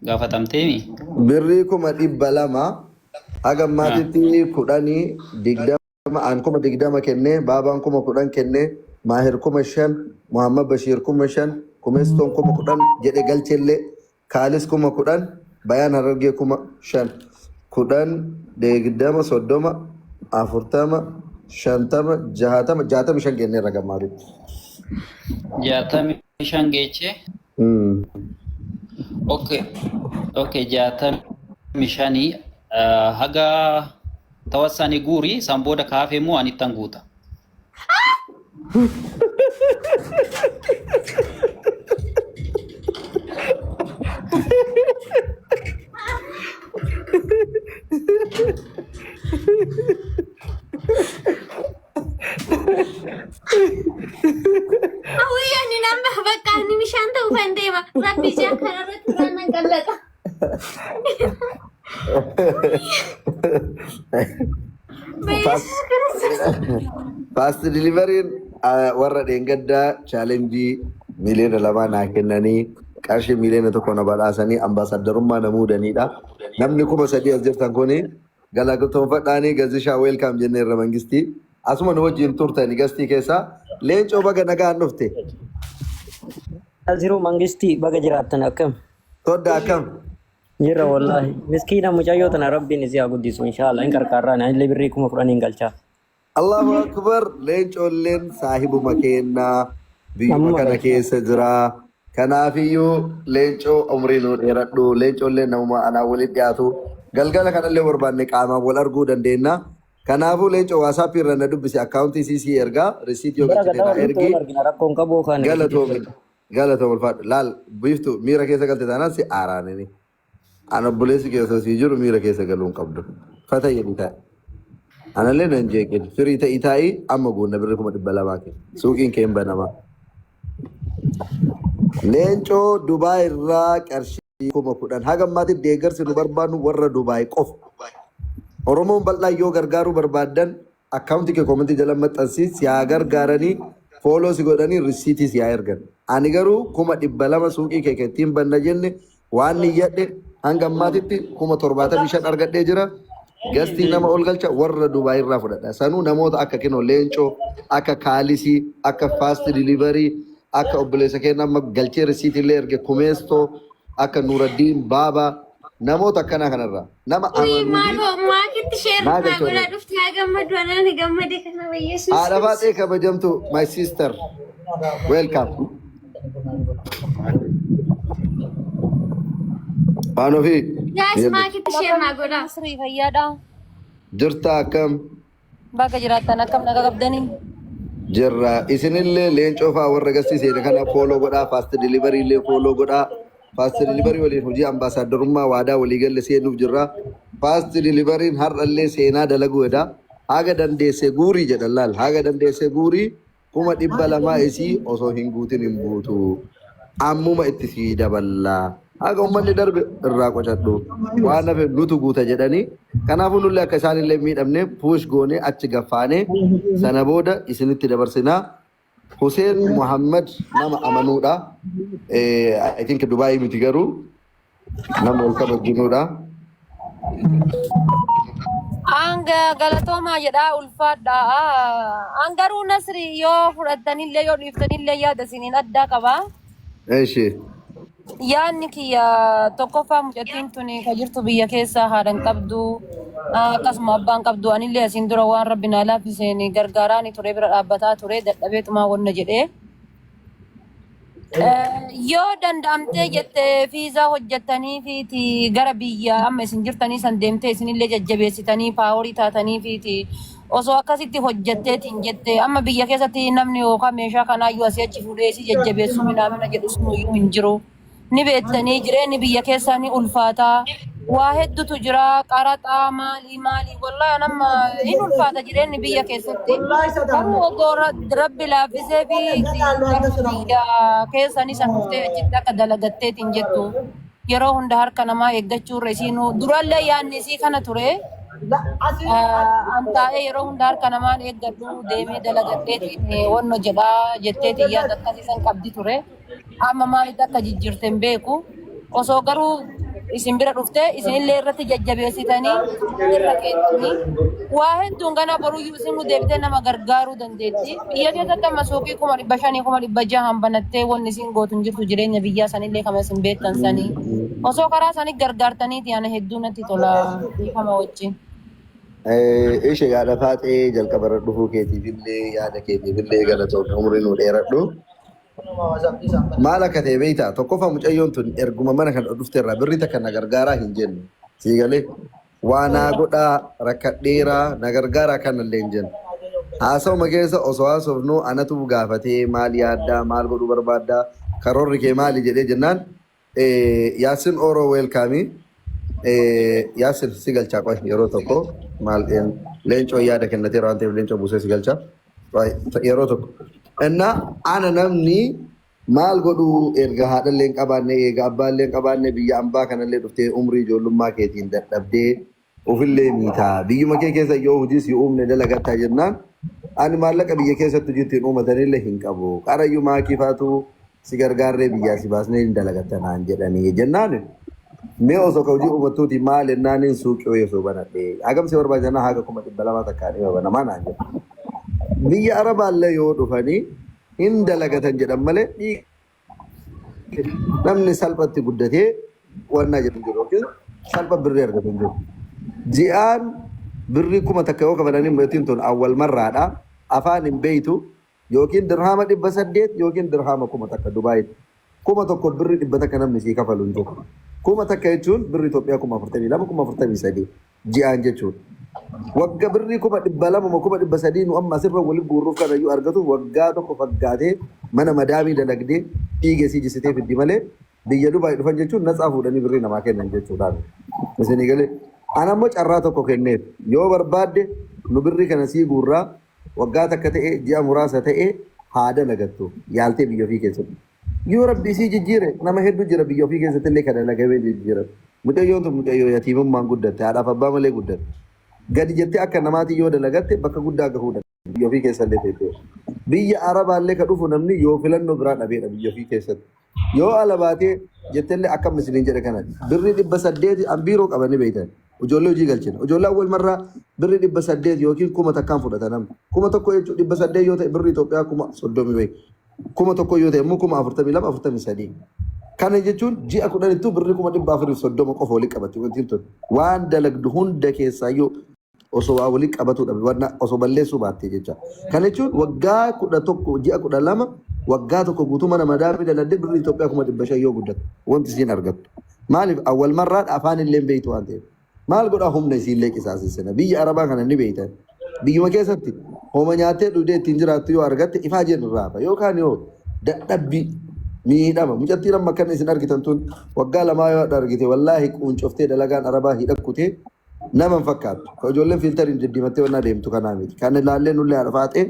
Gaafatamteemi? Birrii 200,000 haga ammaatitti kudhanii 20 an 20,000 kennee, baabaan 10,000 kennee, maahir 5,000, Muhammad Bashiir 5,000, kumestoon 10,000 jedhe galchellee, kaalis 10,000, bayaan harargee 5,000, 10, 20, 30, 40, 50, 60, 65 kenneerra gammaatitti. 65 geechee? Okay. Okay, 65 haga tawassani guuri san booda kaafee immoo ani ittan guuta. Hawwii ani nan baha bakka ani bishaan ta'uu kan deema. Rabbi ijaa kanarratti irraan nan qallaxa. Yesuus Kiristoos. Fast delivery'n warra dheengaddaa chaalenjii 2 miiliyoona naa kennanii qarshii 1 miiliyoona na badhaasanii ambaasaddarummaa na muudanidha. Namni 3,000 as jirtan kuni galatoonfadhaanii gazishaa welcome jenneerra mangistii. Asuma nu wajjin turtani gastii keessaa. Leencoo baga nagaan dhufte. Asiru mangistii baga jiraattan akkam? Todda akkam? Jirra wallaahi. Miskiina mucayyoo tana rabbiin isii haa guddisu inshaallah hin qarqaarraan anillee birrii 10,000 galchaa. Allahu akbar leencoolleen saahibuma keennaa biyyuma Ammuma kana galchaa. keessa jira. Kanaafiyyuu leencoo umrii nuu dheeradhu. Leencoolleen namuma anaa waliin dhiyaatu. Galgala kanallee barbaanne qaamaan wal arguu dandeenya. Kanaafuu leencoo waasaappii irra na dubbisi akkaawuntii siisii ergaa risiitii yoo Bara galchite gadaa naa walitti ergi. wal argina rakkoon qabu kan risiitii Galatoomi. erga. Galatoom ulfaadhu. Laal biiftu miira keessa galte taanaan si aaraanini. An obboleessi kee osoo sii jiru miira keessa galuu hin qabdu. Fata jedhi taa'i. Anallee nan jeeqin. Firii ta'i taa'i amma guunna birri 200,000 kee. Suuqiin kee hin banamaa. Leencoo Dubaay irraa qarshii 10,000. Haga ammaatti deeggarsi nu barbaannu warra Dubaay qofa. Oromoon bal'aan yoo gargaaruu barbaaddan akkaawuntii kee koomentii jala maxxansi si haa gargaaranii fooloo si godhanii risiitii si haa ergan. Ani garuu 200,000 suuqii kee ittiin banna jenne waan niyyadhe hanga ammaatitti 75,000 argadhee jira. Gastii nama ol galcha warra Dubaay irraa fudhadha. Sanuu namoota akka Kinoo Leencoo, akka Kaalisii, akka Fast Delivery, akka obboleessa keenya amma galchee risiitii illee erge Kumeestoo, akka Nuuraddiin Baabaa namoota akkanaa kanarraa nama Wii amanuu fi maaloo maakitti sheer naa naa galchoo godhaa dhufte haa gammadu anaan gammade kana Yesuus Haadha Faaxee kabajamtu my sister welcome. Waan ofii Guys maakitti sheer naa godhaa. Nasrii fayyaadha. jirta akkam Baga jiraattan akkam naga qabdanii? jirra isinillee leencoo fa'aa warra garsiisee kana fooloo godhaa fast delivery illee fooloo godhaa fast delivery waliin hojii ambaasaaddarummaa waadaa walii galle seenuuf jirra fast deliveryn har'allee seenaa dalaguu jedha haga dandeesse guurii jedha laal haga dandeesse guurii 200,000 isii osoo hin guutin hin buutu. Ammuma itti sii daballaa. Haga uummanni darbe irraa qocadhu. Waan hafe nutu guuta jedhanii. Kanaafuu nullee akka isaan illee miidhamne puush goonee achi gaffaanee sana booda isinitti dabarsinaa. Huseen Muhammad nama amanuudha. I think Dubaayii miti garuu nama wal kabajjinuudha. Hanga galatoomaa jedhaa ulfaadha. An garuu nasri yoo fudhattanillee yoo dhiiftanillee yaada isiniin addaa qaba. Eshi. Yaadni kiyya tokkoffaa mucattiin tun ka jirtu biyya keessaa haadha hin qabdu akkasuma abbaan qabdu anillee asiin dura waan rabbi naa laaffiseen gargaaraani ture bira dhaabbataa ture dadhabeetumaa wanna jedhee. Yoo danda'amtee jette fiizaa hojjettaniifiiti gara biyya amma isin jirtanii san deemtee isinillee jajjabeessitanii paaworii taataniifiiti osoo akkasitti hojjetteetiin jette amma biyya keessatti namni yookaan meeshaa kanaayyuu asii achi fuudhee isii jajjabeessuu minaamina jedhu sunuyyuu hin jiru. Ni beektanii jireenyi biyya keessaa ni ulfaata. Waa hedduutu jira qaraxaa maalii maalii wallahi an amma hin ulfaata jireenyi biyya keessatti. Garuu odoo rabbi laaffisee fi garuma biyya keessanii san dhuftee achitti akka dalagatteetiin jettu yeroo hunda harka namaa eeggachuu irra isiinuu durallee yaadni isii kana ture. An taa'ee yeroo hunda harka namaan eeggadhu deemee dalagadheetiin wanno jedhaa jetteetiin yaada akkasii san qabdi ture. Amma maalitti akka jijjiirte hin beeku. Osoo garuu Isin bira dhuftee isinillee irratti jajjabeessitanii irra keettanii waa hedduun ganaa boruyyuu isin nu deebitee nama gargaaruu dandeetti. Biyya keessatti amma suuqii 500,000 600,000 banattee wanni isin gootu hin jirtu jireenya biyyaa sanillee kama isin beektan sanii. Osoo karaa sanii gargaartaniiti ana hedduu natti tola dhiifama wajjin. Ishe yaada faaxee jalqaba irra dhufuu keetiifillee yaada keetiifillee galatoomne umrii nuu dheeradhu. Maal akka ta'e beektaa? Tokkoffaa mucayyoon tun erguma mana kana dhufte irraa birrii takka na gargaaraa hin jenne. Sii galee waa naa godhaa rakkadheeraa na gargaaraa kanallee hin jenne. Haasawuma keessa osoo haasofnu anatu gaafatee maal yaaddaa maal godhuu barbaaddaa karoorri kee maali jedhee jennaan Yaasin Oro welcome. Yaasin si galchaa qoy yeroo tokko maal leencoo yaada kennateera waan ta'eef leencoo buusee si galchaa yeroo tokko. Innaa ana namni maal godhuu erga haadhallee hin qabaanne eega abbaallee hin qabaanne biyya ambaa kanallee dhuftee umrii ijoollummaa keetiin dadhabdee ofillee miitaa biyyuma kee keessa yoo hojii si uumne dalagattaa jennaan ani maallaqa biyya keessatti hojii ittiin uumatanillee hin qabu qarayyuu maakii faatu si gargaarree biyyaa si baasnee hin dalagatta naan jedhanii jennaan mee osoo ka hojii uumattuuti maal jennaaniin suuqii wayii osoo banadhee hagam si barbaachisa haga 200,000 takkaan dhima banamaa naan jedha. Biyya Arabaallee yoo dhufanii hin dalagatan jedhan malee namni salphatti guddatee wannaa jedhu jiru yookiin salpha birrii argatu hin jiru. Ji'aan birrii 1000 yoo kafalanii mootiin tun awwal marraadha. Afaan hin beeytu yookiin dirhaama 800 yookiin dirhaama 1000 Dubaayitti. 1000 birrii 100 namni sii kafalu hin jiru. 1000 jechuun birrii Itoophiyaa 42,000 43,000 ji'aan jechuudha. Wagga birrii 200,000 moo 300,000 nu amma asirra waliin guurruuf kanayyuu argatu waggaa tokko faggaatee mana madaamii dalagdee dhiiga isii jissitee fiddi malee biyya Dubaay dhufan jechuun natsaa fuudhanii birrii namaa kennan jechuudha. Isinii galee. Ana immoo carraa tokko kenneef yoo barbaadde nu birrii kana sii guurraa waggaa takka ta'e ji'a muraasa ta'e haa dalagattu yaaltee biyya ofii keessatti. Yoo rabbi isii jijjiire nama hedduu jira biyya ofii keessatti illee kan dalagamee jijjiirame. Mucayyoon tun mucayyoo yatiimummaan guddatte haadhaaf abbaa malee guddatte. Gadi jettee akka namaatii yoo dalagatte bakka guddaa gahuu dandeessi biyya ofii keessa illee teessee. Biyya Arabaallee ka dhufu namni yoo filannoo biraa dhabeedha biyya ofii keessatti. Yoo ala baatee jettellee akkam isiniin jedhe kana birrii 800 an biiroo qaba ni beektan. Ijoollee hojii galchina. Ijoollee awwal marraa birrii 800 yookiin 1000n fudhata namni. 1000 jechuun 800 yoo ta'e birrii Itoophiyaa 30,000 wayi. 1000 yoo ta'e immoo 42,000 43,000. Kana jechuun ji'a 10ttuu birrii 430,000 qofa walitti qabatti wanti tun. Waan dalagdu hunda keessaayyuu osoo waa walitti qabatuu dhabe wanna osoo balleessuu baatte jecha. Kana jechuun waggaa 11 ji'a 12 waggaa tokko guutuu mana madaamii dalagdee birrii Itoophiyaa 500,000 yoo guddatu wanti isiin argattu. Maaliif awwal marraan afaan illee hin beektu waan ta'eef. Maal godhaa humna isiillee qisaasessina. Biyya Arabaa kana ni beektan. Biyyuma keessatti homa nyaattee dhugdee ittiin jiraattu yoo argatte ifaajeen irraa hafa. Yookaan yoo dadhabbii miidhama. Mucattiin amma akkana isin argitan tun waggaa lamaa yoo argite wallaahi quuncoftee dalagaan Arabaa hidhakkutee nama hin fakkaattu. Ka ijoolleen fiiltariin diddiimattee wannaa deemtu kanaa miti. Kan ilaallee nullee haadha faaxee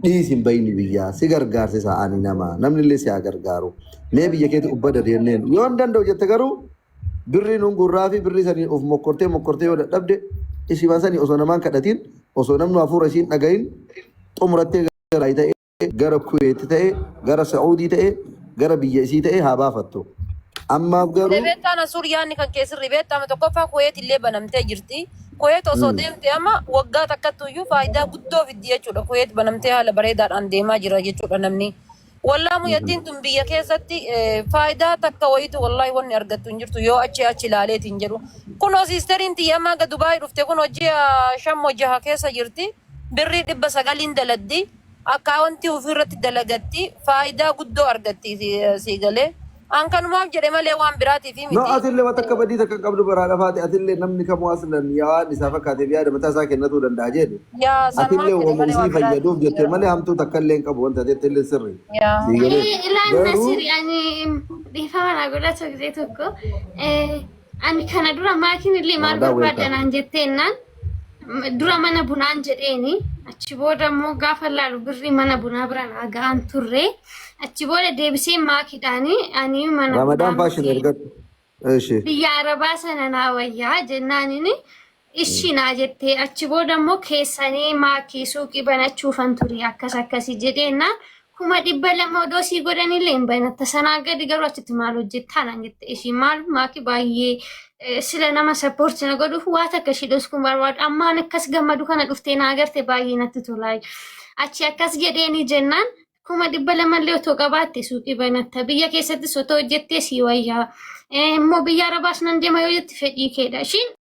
dhiisi hin bayini biyyaa si gargaarsisa ani nama namni illee si haa gargaaru. Mee biyya keeti ubbada deemneen yoo hin danda'u jette garuu birrii nuun gurraa fi birrii sanii of mokkortee mokkortee yoo dadhabde ishiman sanii osoo namaan kadhatiin osoo namni hafuura ishiin dhagahin xumurattee gara ta'e gara Kuweet ta'e gara Saa'udii ta'e gara biyya isii ta'e haa baafattu. Ammaaf garuu Beektaan asuur yaadni kan keessirri beektama tokkoffaa Kuweet illee banamtee jirti. Kuweet osoo deemte amma waggaa takkattuyyuu faayidaa guddoo fiddi jechuudha. Kuweet banamtee haala bareedaadhaan deemaa jira jechuudha namni. Wallaa muyyattiin tun biyya keessatti faayidaa takka wayitu wallaahi wanni argattu hin jirtu yoo achi achi ilaaleetiin jedhu. Kunoo siisteriin tiyya amma aga Dubaay dhufte kun hojii shan jaha keessa jirti. Birrii 900n daladdi. Akkaawwantii ofiirratti dalagatti faayidaa guddoo argatti sii galee. An kanumaaf jedhe malee waan biraatiif No, miti. atillee waan takka badii takka hin qabdu baraadha faate atillee namni kamuu aslan waan isaa fakkaateef yaada mataa isaa kennatuu danda'a jedhe. Yaa sanumaaf Atillee jedhe wama malee isii waan biraatiif fayyaduuf miti. jette malee hamtuu takka illee hin qabu wanta jette illee sirri. Yaa. Sii galee. Ilaan Garuu Nasiri ani dhiifama naa godhatu gisee tokko. Ani kana dura maakiin illee maal Ramadan barbaadda welcome. naan jetteennaan dura mana bunaan jedheeni achi booda immoo gaafa laalu birrii mana bunaa bira naa ga'an turre achi booda deebisee maakiidhaani ani mana bunaa Ramadan fashion miti ergadhu. Eshi. biyya arabaa sana naa wayyaa jennaanini ishi naa jettee achi booda immoo keessanii maakii suuqii banachuufan ture akkas akkasii jedheenna. 200,000 odoo sii godhanillee hin banatta. Sanaa gadi garuu achitti maal hojjettaa naan jette. Ishii maal maaki baay'ee sila nama support na godhuuf waa takka ishii dhoskuun barbaadu. Ammaan akkas gammadu kana dhuftee na agarte baay'ee natti tolaa. Achi akkas jedheeni jennaan 200,000 illee otoo qabaatte suuqii banatta. Biyya keessattis otoo hojjettee sii wayyaa. Immoo biyya Arabaas nan deema yoo jette fedhii keedha. Ishiin